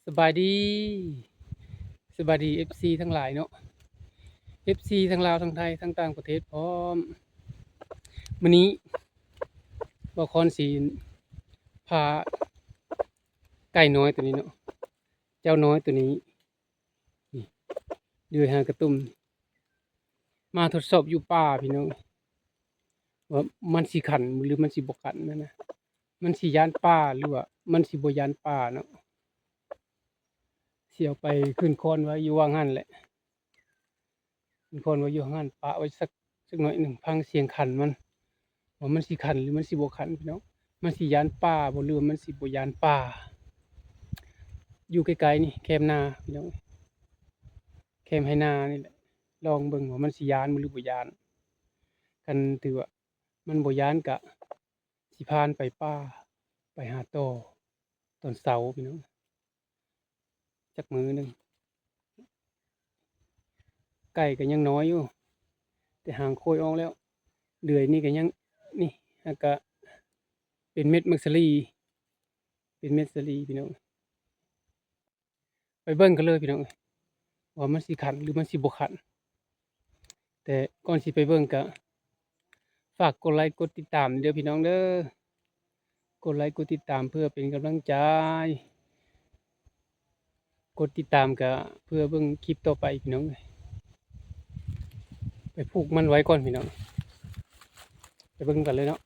ສະບາຍດີ ສະບາຍດີ ເອັຟຊີ ທັງຫຼາຍເນາະ ເອັຟຊີ ທັງລາວ ທັງໄທ ທັງຕ່າງປະເທດພ້ອມ. ມື້ນີ້ບ່າວຄອນຊິພາໄກ່ນ້ອຍໂຕນີ້ເນາະ ເຈົ້ານ້ອຍໂຕນີ້ ນີ້ ເດືອຍຫາກະຕຸ່ມ ມາທົດສອບຢູ່ປ່າພີ່ນ້ອງ ວ່າມັນຊິຂັນ ຫຼື ມັນຊິບໍ່ຂັນຫັ້ນນະ ມັນຊິຢ້ານປ່າ ຫຼື ວ່າມັນຊິບໍ່ຢ້ານປ່າເນາະ. ຊິເອົາໄປຂຶ້ນຄ້ອນໄວ້ຢູ່ຫວ່າງຫັ້ນແຫຼະ ຂຶ້ນຄ້ອນໄວ້ຢູ່ຫວ່າງຫັ້ນ ປະໄວ້ສັກ ຈັກໜ້ອຍໜຶ່ງ ຟັງສຽງຂັນມັນ ວ່າມັນຊິຂັນ ຫຼື ມັນຊິບໍ່ຂັນພີ່ນ້ອງ ມັນຊິຢ້ານປ່າບໍ່ ຫຼື ວ່າມັນຊິບໍ່ຢ້ານປ່າ. ຢູ່ໃກ້ໆນີ້ ແຄມນາພີ່ນ້ອງ ແຄມໄຮ່ນານີ້ແຫຼະ ລອງເບິ່ງວ່າມັນຊິຢ້ານບໍ່ ຫຼື ບໍ່ຢ້ານ. ຄັນຖືວ່າມັນບໍ່ຢ້ານກະຊິພາມັນໄປປ່າ ໄປຫາຕໍ່ຕອນເຊົ້າພີ່ນ້ອງ. ຈັກມື້ໜຶ່ງ ໄກ່ກໍຍັງນ້ອຍຢູ່ ແຕ່ຫາງໂຄ້ຍອອກແລ້ວ ເດືອຍນີ້ກໍຍັງ ນີ້ ຫາກະເປັນເມັດໝາກສາລີ ເປັນເມັດສາລີພີ່ນ້ອງ. ໄປເບິ່ງກັນເລີຍພີ່ນ້ອງ ວ່າມັນຊິຂັນ ຫຼື ມັນຊິບໍ່ຂັນ. ແຕ່ກ່ອນຊິໄປເບິ່ງກະຝາກກົດໄລກົດຕິດຕາມເດີພີ່ນ້ອງເດີ ກົດໄລກົດຕິດຕາມເພື່ອເປັນກຳລັງໃຈ ກົດຕິດຕາມກະເພື່ອເບິ່ງຄລິບຕໍ່ໄປພີ່ນ້ອງ. ໄປຜູກມັນໄວ້ກ່ອນພີ່ນ້ອງ ໄປເບິ່ງກັນເລີຍເນາະ.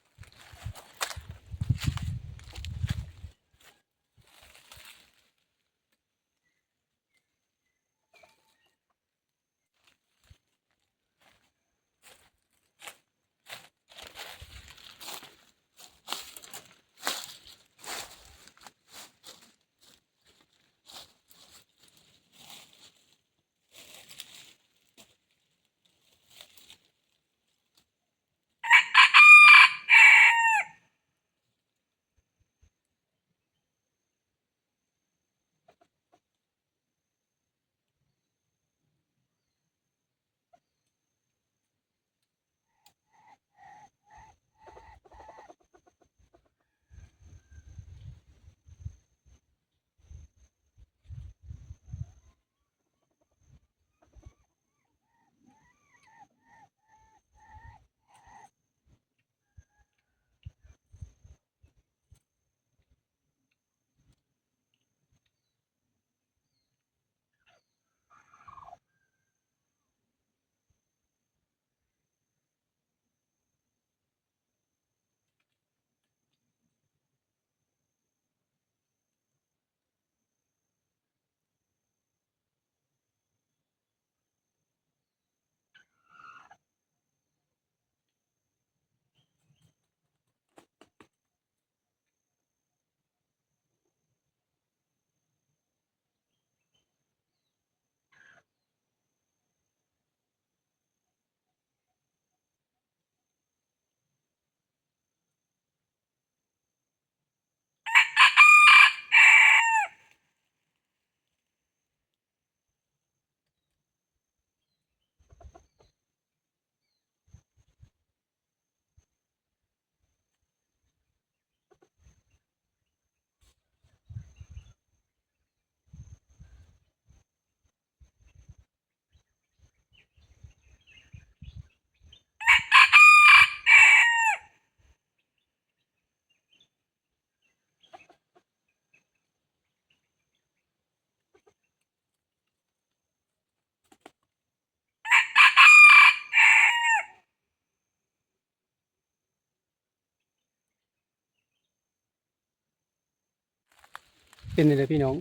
เป็นจั่งใด๋พี่น้อง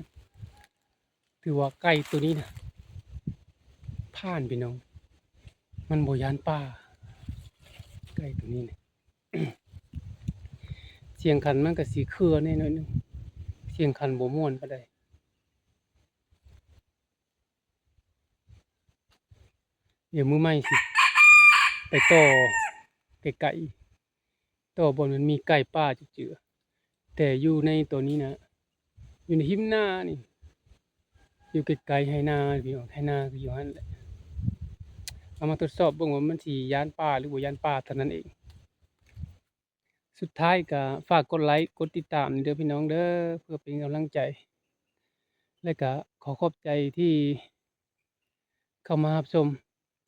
ถือว่าไก่ตัวนี้นะ ผ่านพี่น้อง มันบ่ย้านป่า ไก่ตัวนี้นะ เสียงขันมันก็สิเครือแหน่หน่อยหนึ่ง เสียงขันบ่ม่วนปานใด๋ เดี๋ยวมื้อใหม่สิไปต่อไกลๆ ต่อบ่อนมันมีไก่ป่าเจือๆ แต่อยู่ในตัวนี้นะ อยู่ในหิมนานี่ อยู่ใกล้ๆ ไฮ่นาพี่น้อง ไฮ่นาก็อยู่หั่นแหละ เอามาทดสอบเบิ่งว่ามันสิย้านป่าหรือบ่ย้านป่าเท่านั้นเอง สุดท้ายก็ฝากกดไลก์ กดติดตามเด้อพี่น้องเด้อ เพื่อเป็นกำลังใจ ແລະກະຂໍຂອບໃຈທີ່ເຂົ້າມາຮັບຊົມ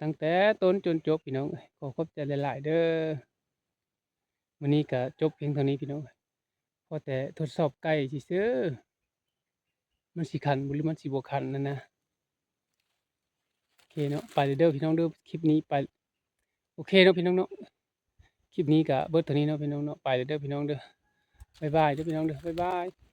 ຕັ້ງແຕ່ຕົ້ນຈົນຈົບ ພີ່ນ້ອງເອີຍ. ຂໍຂອບໃຈຫຼາຍໆເດີ້. ມື້ນີ້ກະຈົບພຽງເທົ່ານີ້ ພີ່ນ້ອງເອີຍ. ພໍແຕ່ທົດສອບໄກ່ຊື່ໆ ມັນຊິຂັນບໍ່ ຫຼືມັນຊິບໍ່ຂັນນັ້ນນະ. ໂອເຄເນາະ ໄປແລ້ວເດີ້ ພີ່ນ້ອງເດີ້. ຄລິບນີ້ໄປ ໂອເຄເນາະ ພີ່ນ້ອງເນາະ. ຄລິບນີ້ກະເບິດເທົ່ານີ້ເນາະ ພີ່ນ້ອງເນາະ. ໄປແລ້ວເດີ້ ພີ່ນ້ອງເດີ້. ບາຍບາຍເດີ້ ພີ່ນ້ອງເດີ້. ບາຍບາຍ.